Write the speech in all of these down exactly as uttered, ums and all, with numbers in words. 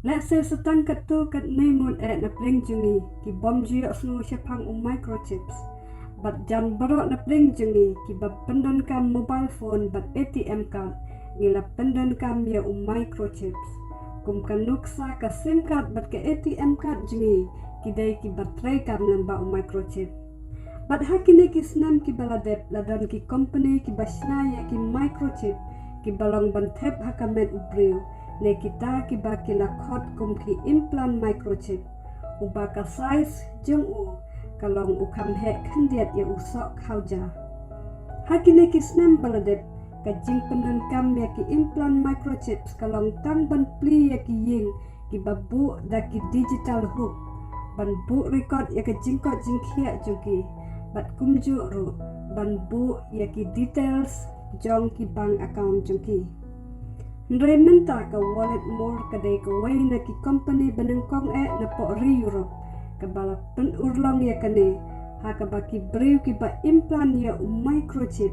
Lehse sa tang katto katne ngut eh na pdeng jong ngi ki bym ju ïohsngew shaphang u microchips. Bad jan baroh na pdeng jong ngi kiba pyndonkam mobile phone bad A T M card, ngi la pyndonkam ïa u microchips. Kum ka nuksa, ka SIM card bad ka A T M card jong ngi ki dei kiba treikam lyngba u microchip. Bad ha kine ki snem kiba la dep, la don ki company kiba shna ïa ki microchip kiba long ban thep ha ka met u briew, ne kita kiba ki la khot kum ki implant microchip, uba ka size jong u ka long u kham heh khyndiat ïa u soh khawja. Ha kine ki snem ba la dep, ka jingpyndonkam ïa ki implant microchips ka long tang ban plie ïa ki ïing kiba buh da ki digital hook, ban buh record ïa ka jingkoit jingkhiah jong ki, bad kumjuh ruh ban buh ïa ki details jong ki bank account jong ki. Hynrei mynta ka Wallet More ka dei kawei na ki company banyngkong eh napoh ri Europe kaba la pynurlong ïa kane, ha kaba ki briew kiba implant ïa u microchip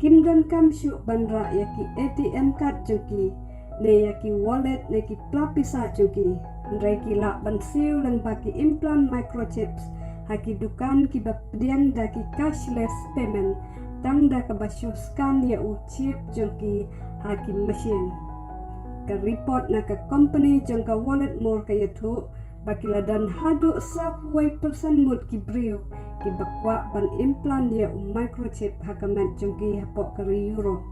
kim donkam shuh ban rah ïa ki A T M card jong ki, ne ïa ki wallet ne ki pla pisa jong ki. Hynrei ki lah ban siew lyngba ki implant microchips ha ki dukan kiba pdiang da ki cashless payment, tang da kaba shu scan ïa u chip jong ki ha ki machine. Ka report na ka company jong ka Wallet More ka ïathuh ba ki la don haduh sawphew percent ngut ki briew kiba kwah ban implant ïa u microchip ha ka met jong ki hapoh ka ri Europe.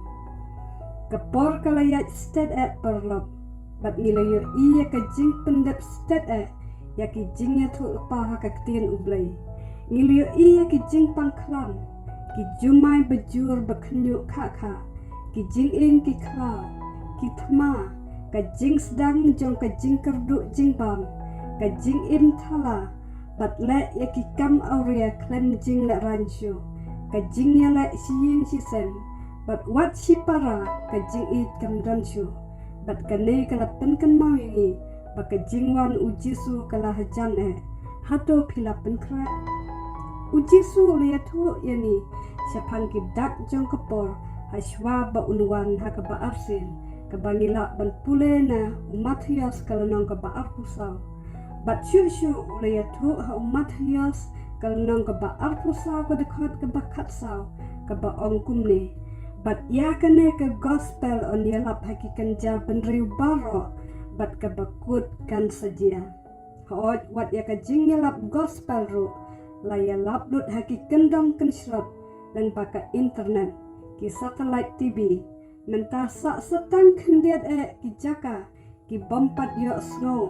Ka por ka la ïaid stet eh paralok, bad ngi la ïohi ïa ka jingpyndep stet eh ïa ki jingïathuhlypa ha ka ktien U Blei. Ngi la ïohi ïa ki jingpang khlam, ki jumai bajur bakhynñiuh khah khah, ki jinging ki khlaw, ki thma, ka jingsdang jong ka jingkyrduh jingbam, ka jingim thala, bad leh ïa ki kam awria khlem jinglehrain shuh, ka jingïaleh shi ïing shi sem, bad wat shipara ka jingïeit kam don shuh. Bad kane ka la pynkynmaw ïa ngi ba ka jingwan U Jisu ka la hajan eh. Hato phi la pynkhreh? U Jisu u la ïathuh ïa ngi shaphang ki dak jong ka por hashwa ba un wan ha kaba arsien, kaba ngi lah ban pule na u Mathaios ka lynnong kaba arphew saw. Bad shuh shuh u la ïathuh ha u Mathaios ka lynnong kaba arphew saw, ka dkhot kaba khatsaw, kaba ong kumne: Bad ïa kane ka gospel yn ïalap ha ki kynja bynriew baroh, bad kaba kut kan sa jia. Hooid, wat ïa ka jingïalap gospel ruh la ïalap lut ha ki kyndong kynshlot lyngba ka internet, ki satellite T V. Mynta sah sa tang khyndiat eh ki jaka ki bym pat ïohsngew,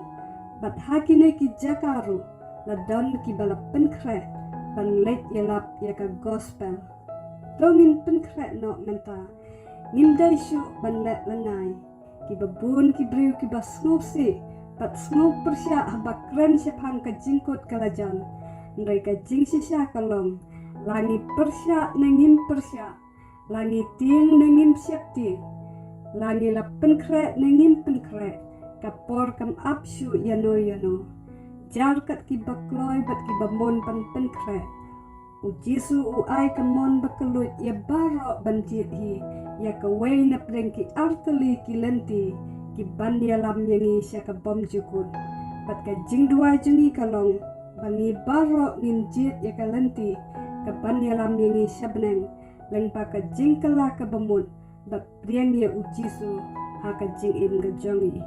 bad ha kine ki jaka ruh la don kiba la pynkhreh ban leit ïalap ïa ka gospel. To ngin pynkhreh noh mynta. Ngim dei shuh ban leh lyngngai. Kiba bun ki briew kiba sngewsih bad sngewpyrshah haba kren shaphang ka jingkut ka la jan. Hynrei ka jingshisha ka long, la ngi pyrshah ne ngim pyrshah, la ngi tieng ne ngim sheptieng, la ngi la pynkhreh ne ngim pynkhreh, ka por kam ap shuh ïano ïano. Jar kat kiba kloi bad kiba mon ban pynkhreh. U Jisu u ai ka mon ba kylluid ïa baroh ban jied hi ïa kawei na pdeng ki artylli ki lynti ki ban ïalam ïa ngi sha ka bymjukut. Bad ka jingduwai jong ngi ka long ba ngi baroh ngin jied ïa ka lynti ka ban ïalam ïa ngi sha bneng, lyngba ka jingkylla kaba mut, bad pdiang ïa U Jisu ha ka jingim ka jong ngi.